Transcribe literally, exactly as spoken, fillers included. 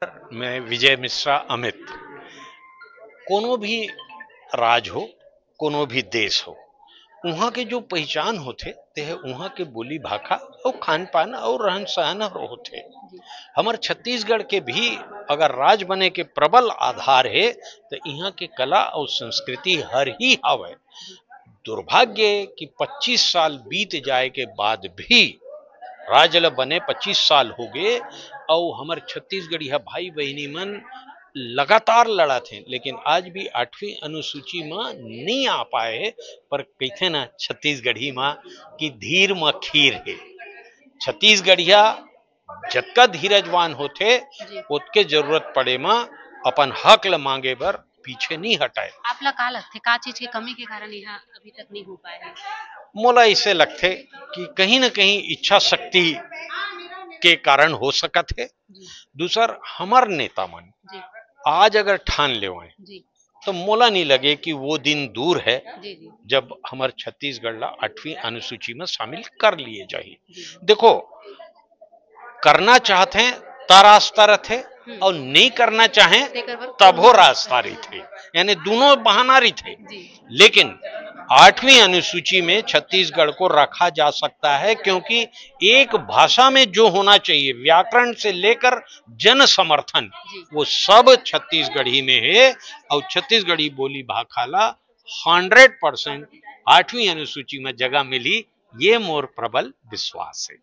मैं विजय मिश्रा अमित। कोनो भी राज हो, कोनो भी देश हो, उहाँ के जो पहिचान होथे, ते ह उहाँ के बोली भाखा अउ खान-पान अउ रहन-सहन हर होथे। हमर छत्तीसगढ़ के भी अगर राज बने के प्रबल आधार हे, त इहाँ के कला अउ संस्कृति हर ही हवय। दुर्भाग्य कि पच्चीस साल बीत जाए के बाद भी राज ल बने पच्चीस साल हो गे, अउ हमर छत्तीसगढ़िया भाई बहिनी मन लगातार लड़त हें, लेकिन आज भी आठवीं अनुसूची म नइ आ पाए हे। पर कहिथे ना छत्तीसगढ़ी म कि धीर म खीर हे। छत्तीसगढ़िया जतका धीरजवान होथे, जी। ओतके जरूरत पड़े म अपन हक ल मांगे बर पीछे नइ हटय। आप ला का लगथे, का चीज के कमी के कारण यह अभी तक नहीं हो पाए हे? मोला इसे लगथे कि कहीं न कहीं इच्छा शक्ति के कारण हो सकत हे। जी। दूसर, हमर नेता मन जी। आज अगर ठान लेवय, जी। तो मोला नहीं लगे कि वो दिन दूर है, जी, जी। जब हमर छत्तीसगढ़ ला आठवीं अनुसूची में शामिल कर लिए जाही। जी। देखो, करना चाहत हैं, त रास्ता रथे, हम्म। अउ नहीं करना चाहें, तेकर बर तभो कोनो रास्ता रहिथे। यानी दोनों बहाना रहिथे। जी। लेकिन आठवीं अनुसूची में छत्तीसगढ़ को रखा जा सकता है, क्योंकि एक भाषा में जो होना चाहिए, व्याकरण से लेकर जन समर्थन, जी। वो सब छत्तीसगढ़ी में हे। अउ छत्तीसगढ़ी बोली भाखा ला हंड्रेड परसेंट आठवीं अनुसूची में जगह मिली, ये मोर प्रबल विश्वास हे।